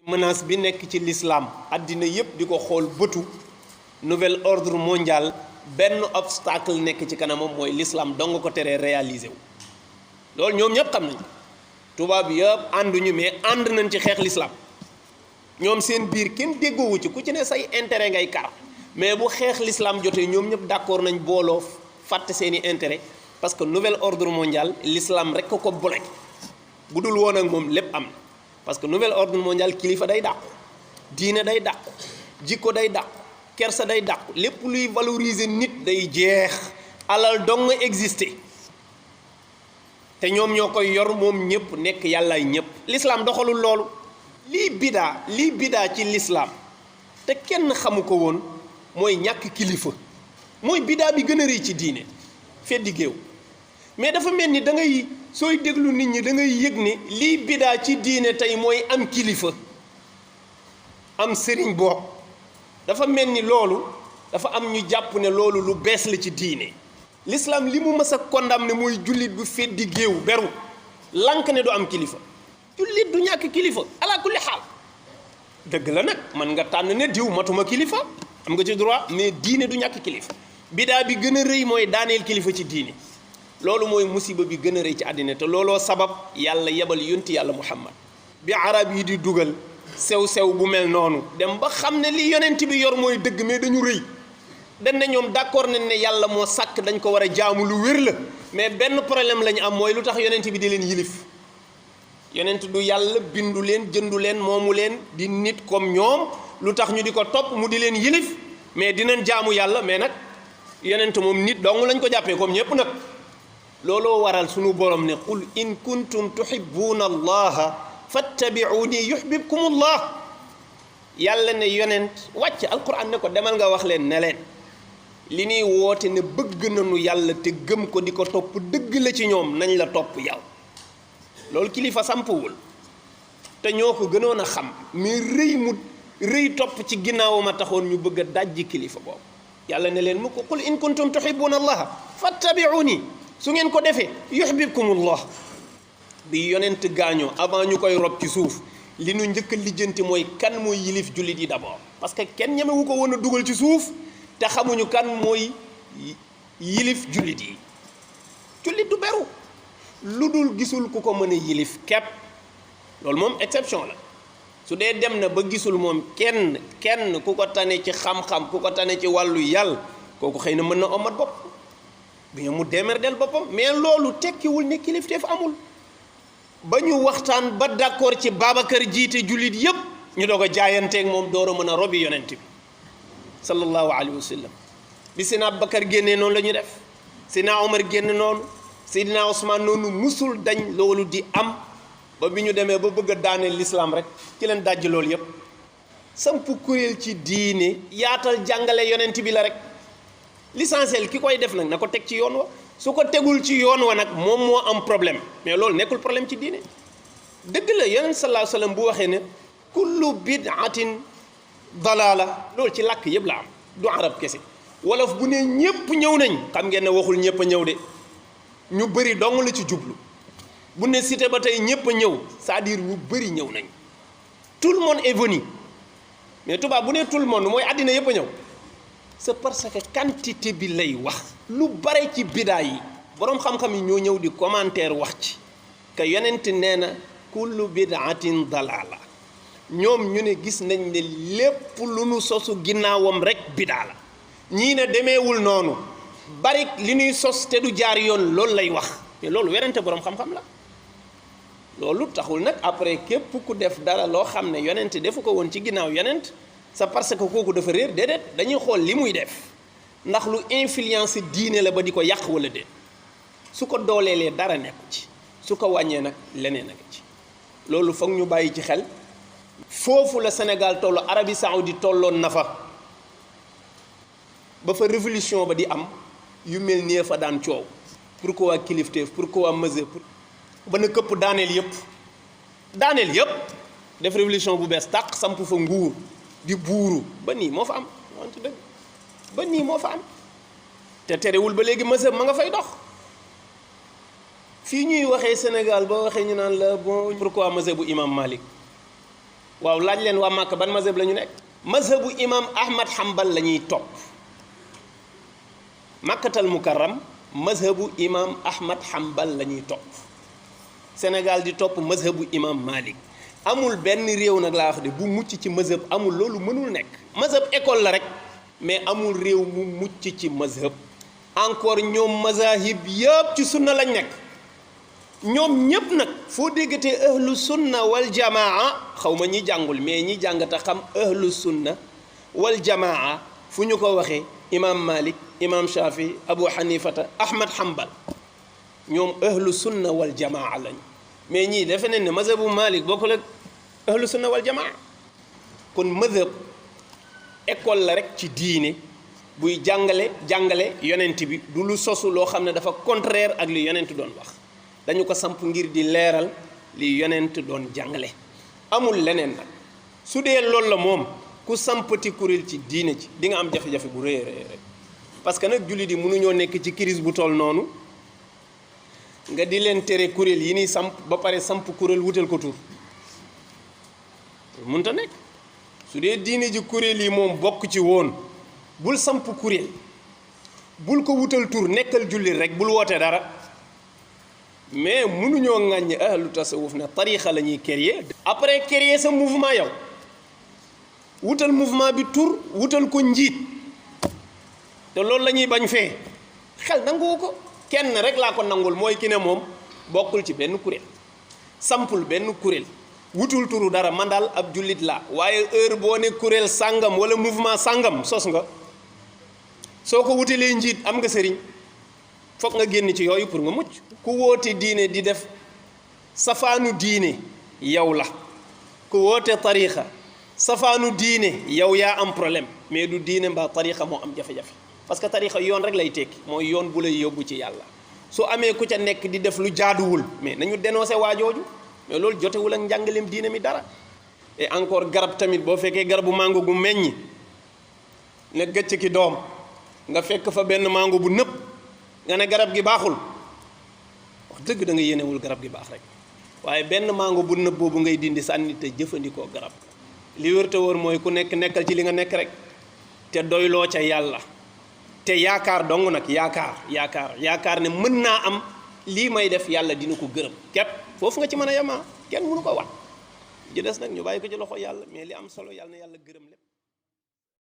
menace bi nekk ci l'islam àddina yépp di ko xool bëtu nouvel ordre mondial benn obstacle nekk ci kanamam mooy l'islam dong ko teree réaliser wu loolu ñoom ñëpp xam nañ tubaab yëpp ànduñu mais ànd nañ ci xeex l'islam ñoom seen biir kenn déggoowu ci ku ci ne say intérêt ngay kar mais bu xeex l'islam jotee ñoom ñëpp d'accord nañ booloo fàtte seeni intérêt parce que nouvel ordre mondial l'islam rek ko bloqué bu dul woon ak moom lépp am na parce que nouvel ordre mondial kilifa day dàqu diine day dàqu jikko day dàqu kersa day dàqu lépp luy valoriser nit day jeex alal dong exister te ñoom ñoo koy yor moom ñëpp nekk yàllaay ñëpp l'islam doxalul loolu lii bidaa ci l'islam te kenn xamu ko woon mooy ñàkk kilifa mooy bidaa bi gën a rëy ci diine feddi géew mais dafa mel ni da ngay sooy déglu nit ñi da ngay yëg ne lii bidaa ci diine tey mooy am kilifa am sëriñ bopp dafa mel ni loolu dafa am ñu jàpp ne loolu lu bees la ci diine l'islam li mu mës a condamné mooy jullit bu feddi géew beru lank ne du am kilifa jullit du ñàkk kilifa ala kulli xaal dëgg la nag man nga tànn ne diw matuma kilifa am nga ci droit mais diine du ñàkk kilifa bidaa bi gën a rëy mooy daaneel kilifa ci diine loolu mooy musiba bi gën a rëy ci àddina te looloo sabab yàlla yebal yonti yàlla muhammad bi arab yi di dugal sew-sew bu mel noonu dem ba xam ne li yonent bi yor mooy dëgg mais dañu rëy dañ ne ñoom d'accord nañ ne yàlla moo sàkk dañ ko war a jaamu lu wér la mais benn problème la ñu am mooy lu tax yonent bi di leen yilif yonent du yàlla bindu leen jëndu leen moomu leen di nit comme ñoom lu tax ñu di ko topp mu di leen yilif mais dinañ jaamu yàlla mais nag yonent moom nit dong lañ ko jàppee comme ñépp nag looloo waral sunu borom ne qul in kuntum tuhibbuuna allaha fattabi'uuni yuhbibkumullah yàlla ne yonent wàcc alquran ne ko demal nga wax leen ne leen li ñuy woote ne bëgg nañu yàlla te gëm ko di ko topp dëgg la ci ñoom nañ la topp yow loolu kilifa sampuwul te ñoo ko gënoon a xam mais rëy topp ci ginnaawam a taxoon ñu bëgg a dajji kilifa boobu yàlla ne leen mu ko qul in kuntum tuhibbuuna allaha fattabi'uuni su ngeen ko defee yuhbibkumullah bi yonent gaañoo avant ñu koy rob ci suuf li nu njëkk a lijjanti mooy kan mooy yilif jullit yi d'abord parce que kenn ñemewu ko woon a dugal ci suuf te xamuñu kan mooy yilif jullit yi jullit du beru lu dul gisul ku ko mën a yilif kepp loolu moom exception la su dee dem na ba gisul moom kenn ku ko tane ci xam-xam ku ko tane ci wàllu yàlla kooku xëy na mën na omat bopp bi mu démerdel boppam mais loolu tekkiwul ne kilifteef amul ba ñu waxtaan ba d'accord ci Babacar jiite jullit yépp ñu doog a jaayanteeg moom door a mën a robi yonent bi sallallahu alayhi wa sallam bi Seydina Abubakar génnee noonu la ñu def Seydina Omar génn noonu Seydina Ousmane noonu musul dañ loolu di am ba bi ñu demee ba bëgg a daaneel l'islam rek ci leen dajj loolu yépp samp kuréel ci diine yaatal jàngale yonent bi la rek l'essentiel ki koy def nag na ko teg ci yoon wa su ko tegul ci yoon wa nag moom moo am problème mais loolu nekkul problème ci diine dëgg la yonent sallallahu alayhi wasallam bu waxee ne kullu bid'atin dalaala loolu ci làkk yëpp la am du arab kese wolof bu ne ñépp ñëw nañ xam ngeen ne waxul ñépp a ñëw de ñu bëri dong la ci jublu bu ne cité ba tey ñépp a ñëw c'est-à-dire ñu bëri ñëw nañ tout le monde est venu mais tubaab bu ne tout le monde mooy àddina yëpp a ñëw c'est parce que quantité bi lay wax lu bare ci bidaa yi boroom xam-xam yi ñoo ñëw di commentaire wax ci que yonent nee na kullu bid'atin dalaala ñoom ñu ne gis nañ ne lépp lu nu sosu ginnaawam rek bidaa la ñii ne demeewul noonu bari li ñuy sos te du jaar yoon loolu lay wax mais loolu werante boroom xam-xam la loolu taxul nag après képp ku def dara loo xam ne yonent defu ko woon ci ginnaaw yonent c'est parce que kooku dafa réer déedéet dañuy xool li muy def ndax lu influence diine la ba di ko yàq wala déet su ko dooleelee dara nekku ci su ko wàññee nag leneen ak ci loolu foog ñu bàyyi ci xel foofu la Sénégal tollu Arabie Saoudite tolloon na fa ba fa révolution ba di am yu mel nee fa daan coow pourquoi kilifteef pourquoi mesure ba na këpp daaneel yëpp def révolution bu bees tàq samp fa nguur di buuru ba nii moo fa am wante dëgg ba nii moo fa am te terewul ba léegi mësëb ma nga fay dox fii ñuy waxee Sénégal ba waxee ñu naan la bon pourquoi mësëb bu imam Malik waaw laaj leen waa Màkka ban mazhab la ñu nekk mazhabu imam Ahmad Hanbal la ñuy topp Makkatal Mukarram mazhabu imam Ahmad Hanbal la ñuy topp Sénégal di topp mazhabu imam Malik amul benn réew nag laa wax de bu mucc ci mazhab amul loolu mënul nekk mazhab école la rek mais amul réew mu mucc ci mazhab encore ñoom mazahib yëpp ci sunna lañ nekk ñoom ñëpp nag foo déggatee ahlu sunna wal jamaa xaw ma ñi jàngul mais ñi jàngata xam ahlu sunna wal jamaa fu ñu ko waxee imam Malik imam Shafi Abu Hanifata Ahmad Hanbal ñoom ahlu sunna wal jamaa lañ mais ñii defe nañ ne mazhabu Malik bokkul ak ahlu sunna wal jamaa kon mazhab école la rek ci diine buy jàngale yonent bi du lu sosu loo xam ne dafa contraire ak li yonent doon wax dañu ko samp ngir di leeral li yonent doon jàngale amul leneen nag su dee loolu la moom ku sampati kuréel ci diine ci di nga am jafe-jafe bu rëy rek parce que nag jullit yi mënuñoo nekk ci crise bu toll noonu nga di leen tere kuréel yi ni samp ba pare samp kuréel wutal ko tur mënta nekk su dee diine ji kuréel yi moom bokk ci woon bul samp kuréel bul ko wutal tur nekkal jullit rek bul woote dara mais mënuñoo ŋàññi ahlu tasawuf ne tarixa la ñuy créer après créer sa mouvement yow wutal mouvement bi tur wutal ko njiit te loolu la ñuy bañ fee xel nanguwu ko kenn rek laa ko nangul mooy ki ne moom bokkul ci benn kuréel sampul benn kuréel wutul turu dara man daal ab jullit laa waaye heure boo ne kuréel sàngam wala mouvement sàngam sos nga soo ko wutalee njiit am nga sëriñ foog nga génn ci yooyu pour nga mucc ku woote diine di def safaanu diine yow la ku woote tarixa safaanu diine yow yaa am problème mais du diine mbaa tarixa moo am jafe-jafe parce que tarixa yoon rek lay tekki mooy yoon bu lay yóbbu ci yàlla su amee ku ca nekk di def lu jaaduwul mais nañu dénoncé waajooju mais loolu jotewul ak njàngaleem diine mi dara et encore garab tamit boo fekkee garabu mango gu meññ ne gëcc ki doom nga fekk fa benn mango bu nëpp nga ne garab gi baaxul wax dëgg da nga yéenewul garab gi baax rek waaye benn mango bu nëpp boobu ngay dindi sànni te jëfandikoo garab li wér te wóor mooy ku nekk nekkal ci li nga nekk rek te doyloo ca yàlla te yaakaar dong nag yaakaar ne mën naa am lii may def yàlla dina ko gërëm képp foofu nga ci mën a yemaa kenn mënu ko wat ji des nag ñu bàyyi ko ci loxo yàlla mais li am solo yàlla na yàlla gërëm lépp